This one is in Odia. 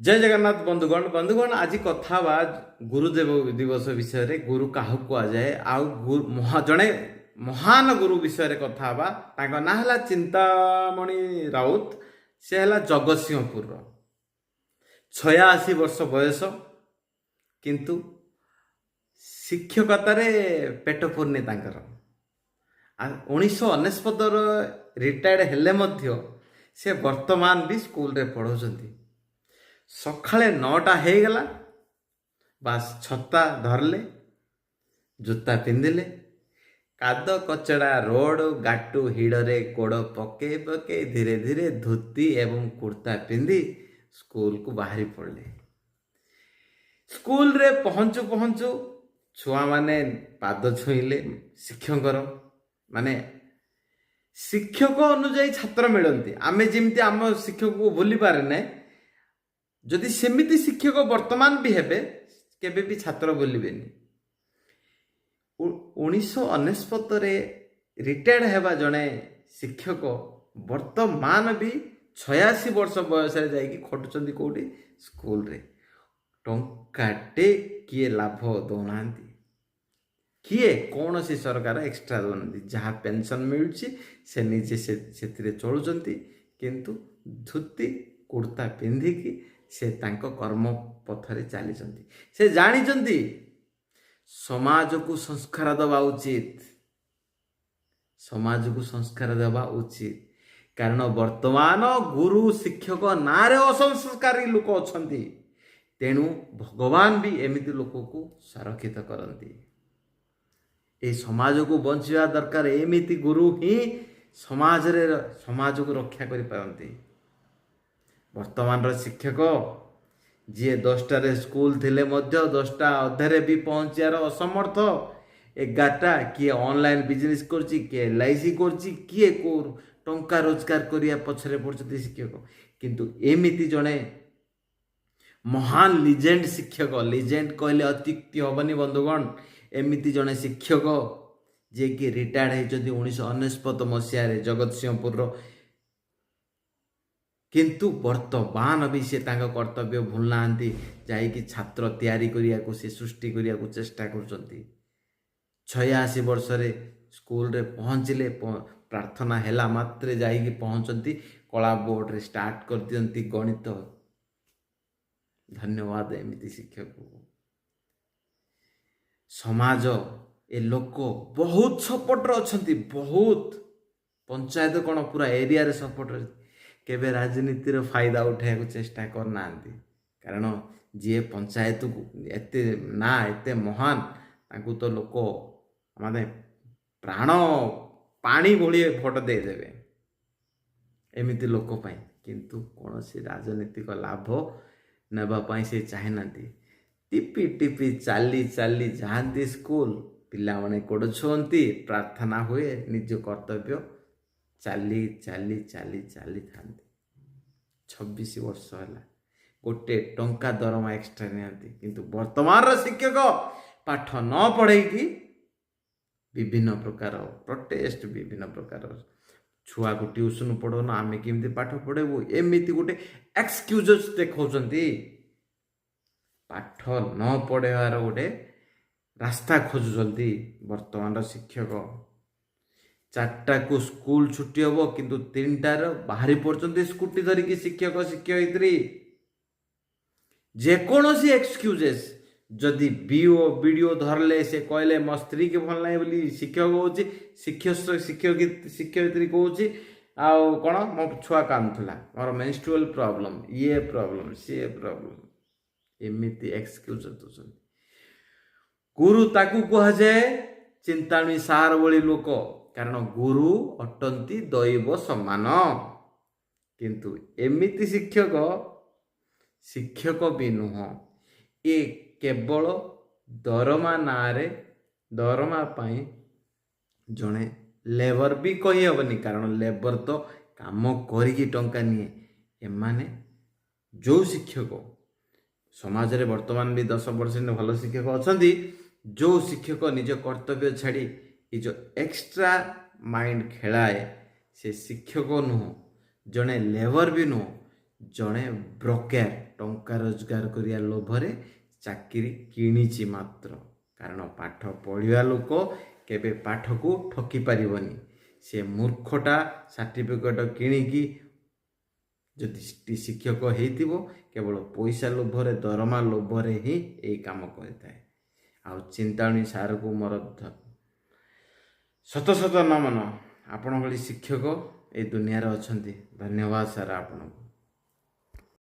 ଜୟ ଜଗନ୍ନାଥ ବନ୍ଧୁଗଣ। ବନ୍ଧୁଗଣ, ଆଜି କଥା ହେବା ଗୁରୁଦେବ ଦିବସ ବିଷୟରେ। ଗୁରୁ କାହାକୁ କୁହାଯାଏ ଆଉ ଜଣେ ମହାନ ଗୁରୁ ବିଷୟରେ କଥା ହେବା। ତାଙ୍କ ନାଁ ହେଲା ଚିନ୍ତାମଣି ରାଉତ। ସେ ହେଲା ଜଗତସିଂହପୁରର। 86 ବର୍ଷ ବୟସ, କିନ୍ତୁ ଶିକ୍ଷକତାରେ ପେଟ ପୂର୍ଣ୍ଣି ତାଙ୍କର। ଆଉ 1999ର ରିଟାୟାର୍ଡ ହେଲେ ମଧ୍ୟ ସେ ବର୍ତ୍ତମାନ ବି ସ୍କୁଲରେ ପଢ଼ାଉଛନ୍ତି। ସକାଳେ 9ଟା ହେଇଗଲା, ବାସ୍ ଛତା ଧରିଲେ, ଜୋତା ପିନ୍ଧିଲେ, କାଦ କଚଡ଼ା ରୋଡ଼, ଗାଟୁ ହିଡ଼ରେ ଗୋଡ଼ ପକେଇ ପକେଇ ଧୀରେ ଧୀରେ ଧୋତି ଏବଂ କୁର୍ତ୍ତା ପିନ୍ଧି ସ୍କୁଲକୁ ବାହାରି ପଡ଼ିଲେ। ସ୍କୁଲରେ ପହଞ୍ଚୁ ପହଞ୍ଚୁ ଛୁଆମାନେ ପାଦ ଛୁଇଁଲେ ଶିକ୍ଷକଙ୍କର। ମାନେ ଶିକ୍ଷକ ଅନୁଯାୟୀ ଛାତ୍ର ମିଳନ୍ତି। ଆମେ ଯେମିତି ଆମ ଶିକ୍ଷକକୁ ଭୁଲି ପାରେନେ, ଯଦି ସେମିତି ଶିକ୍ଷକ ବର୍ତ୍ତମାନ ବି ହେବେ, କେବେ ବି ଛାତ୍ର ଭୁଲିବେନି। 1999ରେ ରିଟାୟାର୍ଡ ହେବା ଜଣେ ଶିକ୍ଷକ ବର୍ତ୍ତମାନ ବି 86 ବର୍ଷ ବୟସରେ ଯାଇକି ଖଟୁଛନ୍ତି। କୋଉଠି? ସ୍କୁଲରେ। ଟଙ୍କାଟେ କିଏ ଲାଭ ଦେଉନାହାନ୍ତି, କିଏ କୌଣସି ସରକାର ଏକ୍ସଟ୍ରା ଦେଉନାହାନ୍ତି। ଯାହା ପେନସନ୍ ମିଳୁଛି, ସେ ନିଜେ ସେ ସେଥିରେ ଚଳୁଛନ୍ତି। କିନ୍ତୁ ଧୋତି କୁର୍ତ୍ତା ପିନ୍ଧିକି ସେ ତାଙ୍କ କର୍ମ ପଥରେ ଚାଲିଛନ୍ତି। ସେ ଜାଣିଛନ୍ତି ସମାଜକୁ ସଂସ୍କାର ଦେବା ଉଚିତ, ସମାଜକୁ ସଂସ୍କାର ଦେବା ଉଚିତ। କାରଣ ବର୍ତ୍ତମାନ ଗୁରୁ ଶିକ୍ଷକ ନାଁରେ ଅସଂସ୍କାରୀ ଲୋକ ଅଛନ୍ତି। ତେଣୁ ଭଗବାନ ବି ଏମିତି ଲୋକକୁ ସଂରକ୍ଷିତ କରନ୍ତି। ଏଇ ସମାଜକୁ ବଞ୍ଚିବା ଦରକାର। ଏମିତି ଗୁରୁ ହିଁ ସମାଜରେ ସମାଜକୁ ରକ୍ଷା କରିପାରନ୍ତି। ବର୍ତ୍ତମାନର ଶିକ୍ଷକ ଯିଏ 10ଟାରେ ସ୍କୁଲ ଥିଲେ ମଧ୍ୟ 10ଟା ଅଧରେ ବି ପହଞ୍ଚିବାର ଅସମର୍ଥ। 11ଟା, କିଏ ଅନଲାଇନ୍ ବିଜନେସ୍ କରୁଛି, କିଏ ଏଲ୍ଆଇସି କରୁଛି, କିଏ କେଉଁ ଟଙ୍କା ରୋଜଗାର କରିବା ପଛରେ ପଡ଼ୁଛନ୍ତି ଶିକ୍ଷକ। କିନ୍ତୁ ଏମିତି ଜଣେ ମହାନ ଲିଜେଣ୍ଡ ଶିକ୍ଷକ, ଲିଜେଣ୍ଡ କହିଲେ ଅତ୍ୟୁକ୍ତି ହେବନି ବନ୍ଧୁଗଣ, ଏମିତି ଜଣେ ଶିକ୍ଷକ ଯିଏକି ରିଟାୟାର୍ଡ ହେଇଛନ୍ତି 1999 ମସିହାରେ ଜଗତସିଂହପୁରର, କିନ୍ତୁ ବର୍ତ୍ତମାନ ବି ସେ ତାଙ୍କ କର୍ତ୍ତବ୍ୟ ଭୁଲୁନାହାନ୍ତି। ଯାଇକି ଛାତ୍ର ତିଆରି କରିବାକୁ, ସେ ସୃଷ୍ଟି କରିବାକୁ ଚେଷ୍ଟା କରୁଛନ୍ତି। 86 ବର୍ଷରେ ସ୍କୁଲରେ ପହଞ୍ଚିଲେ, ପ୍ରାର୍ଥନା ହେଲା ମାତ୍ରେ ଯାଇକି ପହଞ୍ଚନ୍ତି, କଳା ବୋର୍ଡ଼ରେ ଷ୍ଟାର୍ଟ କରିଦିଅନ୍ତି ଗଣିତ। ଧନ୍ୟବାଦ ଏମିତି ଶିକ୍ଷକକୁ। ସମାଜ, ଏ ଲୋକ ବହୁତ ସପୋର୍ଟରେ ଅଛନ୍ତି, ବହୁତ ପଞ୍ଚାୟତ କ'ଣ ପୁରା ଏରିଆରେ ସପୋର୍ଟ। କେବେ ରାଜନୀତିର ଫାଇଦା ଉଠାଇବାକୁ ଚେଷ୍ଟା କରିନାହାନ୍ତି। କାରଣ ଯିଏ ପଞ୍ଚାୟତକୁ ଏତେ ନା ଏତେ ମହାନ, ତାଙ୍କୁ ତ ଲୋକ ମାନେ ପ୍ରାଣ ପାଣି ଭଳି ଭୋଟ ଦେଇଦେବେ ଏମିତି ଲୋକ ପାଇଁ। କିନ୍ତୁ କୌଣସି ରାଜନୀତିକ ଲାଭ ନେବା ପାଇଁ ସେ ଚାହେଁନାହାନ୍ତି। ଟିପି ଟିପି ଚାଲି ଚାଲି ଯାଆନ୍ତି ସ୍କୁଲ, ପିଲାମାନେ ଗୋଡ଼ ଛୁଅନ୍ତି, ପ୍ରାର୍ଥନା ହୁଏ, ନିଜ କର୍ତ୍ତବ୍ୟ ଚାଲି ଚାଲି ଚାଲି ଚାଲିଥାନ୍ତି। 26 ବର୍ଷ ହେଲା ଗୋଟେ ଟଙ୍କା ଦରମା ଏକ୍ସଟ୍ରା ନିଅନ୍ତି। କିନ୍ତୁ ବର୍ତ୍ତମାନର ଶିକ୍ଷକ ପାଠ ନ ପଢ଼େଇକି ବିଭିନ୍ନ ପ୍ରକାର ପ୍ରଟେଷ୍ଟ, ବିଭିନ୍ନ ପ୍ରକାର, ଛୁଆକୁ ଟ୍ୟୁସନ୍ ପଢ଼ଉନ, ଆମେ କେମିତି ପାଠ ପଢ଼େଇବୁ, ଏମିତି ଗୋଟେ ଏକ୍ସକ୍ୟୁଜେସ୍ ଦେଖାଉଛନ୍ତି। ପାଠ ନ ପଢ଼େଇବାର ଗୋଟେ ରାସ୍ତା ଖୋଜୁଛନ୍ତି ବର୍ତ୍ତମାନର ଶିକ୍ଷକ। 4ଟାକୁ ସ୍କୁଲ ଛୁଟି ହେବ, କିନ୍ତୁ 3ଟାର ବାହାରି ପଡ଼ୁଛନ୍ତି ସ୍କୁଟି ଧରିକି ଶିକ୍ଷକ ଶିକ୍ଷୟିତ୍ରୀ। ଯେକୌଣସି ଏକ୍ସକ୍ୟୁଜେସ୍। ଯଦି ବିଓ ବିଡ଼ିଓ ଧରିଲେ, ସେ କହିଲେ ମୋ ସ୍ତ୍ରୀକି ଭଲ ନାହିଁ ବୋଲି ଶିକ୍ଷକ କହୁଛି, ଶିକ୍ଷକ ଶିକ୍ଷକ ଶିକ୍ଷୟିତ୍ରୀ କହୁଛି, ଆଉ କ'ଣ ମୋ ଛୁଆ କାନ୍ଦୁଥିଲା, ମୋର ମେନ୍ଷ୍ଟ୍ରୁଆଲ ପ୍ରୋବ୍ଲେମ୍, ଇଏ ପ୍ରୋବ୍ଲେମ୍, ସିଏ ପ୍ରୋବ୍ଲେମ୍, ଏମିତି ଏକ୍ସକ୍ୟୁଜ୍ ଦେଉଛନ୍ତି। ଗୁରୁ ତାକୁ କୁହାଯାଏ, ଚିନ୍ତାମଣି ସାର ଭଳି ଲୋକ। କାରଣ ଗୁରୁ ଅଟନ୍ତି ଦୈବ ସମାନ। କିନ୍ତୁ ଏମିତି ଶିକ୍ଷକ ଶିକ୍ଷକ ବି ନୁହଁ। ଏ କେବଳ ଦରମା ନାଁରେ, ଦରମା ପାଇଁ ଜଣେ ଲେବର ବି କହିହେବନି, କାରଣ ଲେବର ତ କାମ କରିକି ଟଙ୍କା ନିଏ। ଏମାନେ ଯେଉଁ ଶିକ୍ଷକ, ସମାଜରେ ବର୍ତ୍ତମାନ ବି 10% ଭଲ ଶିକ୍ଷକ ଅଛନ୍ତି, ଯେଉଁ ଶିକ୍ଷକ ନିଜ କର୍ତ୍ତବ୍ୟ ଛାଡ଼ି ଏ ଯେଉଁ ଏକ୍ସଟ୍ରା ମାଇଣ୍ଡ ଖେଳାଏ, ସେ ଶିକ୍ଷକ ନୁହଁ, ଜଣେ ଲେବର ବି ନୁହଁ। ଜଣେ ବ୍ରୋକେର, ଟଙ୍କା ରୋଜଗାର କରିବା ଲୋଭରେ ଚାକିରି କିଣିଛି ମାତ୍ର। କାରଣ ପାଠ ପଢ଼ିବା ଲୋକ କେବେ ପାଠକୁ ଠକି ପାରିବନି। ସେ ମୂର୍ଖଟା ସାର୍ଟିଫିକେଟ୍ କିଣିକି ଯଦି ଶିକ୍ଷକ ହେଇଥିବ, କେବଳ ପଇସା ଲୋଭରେ, ଦରମା ଲୋଭରେ ହିଁ ଏଇ କାମ କରିଥାଏ। ଆଉ ଚିନ୍ତାମଣି ସାରକୁ ମୋର ଶତ ଶତ ନମନ। ଆପଣ ଭଳି ଶିକ୍ଷକ ଏଇ ଦୁନିଆରେ ଅଛନ୍ତି। ଧନ୍ୟବାଦ ସାର୍ ଆପଣଙ୍କୁ।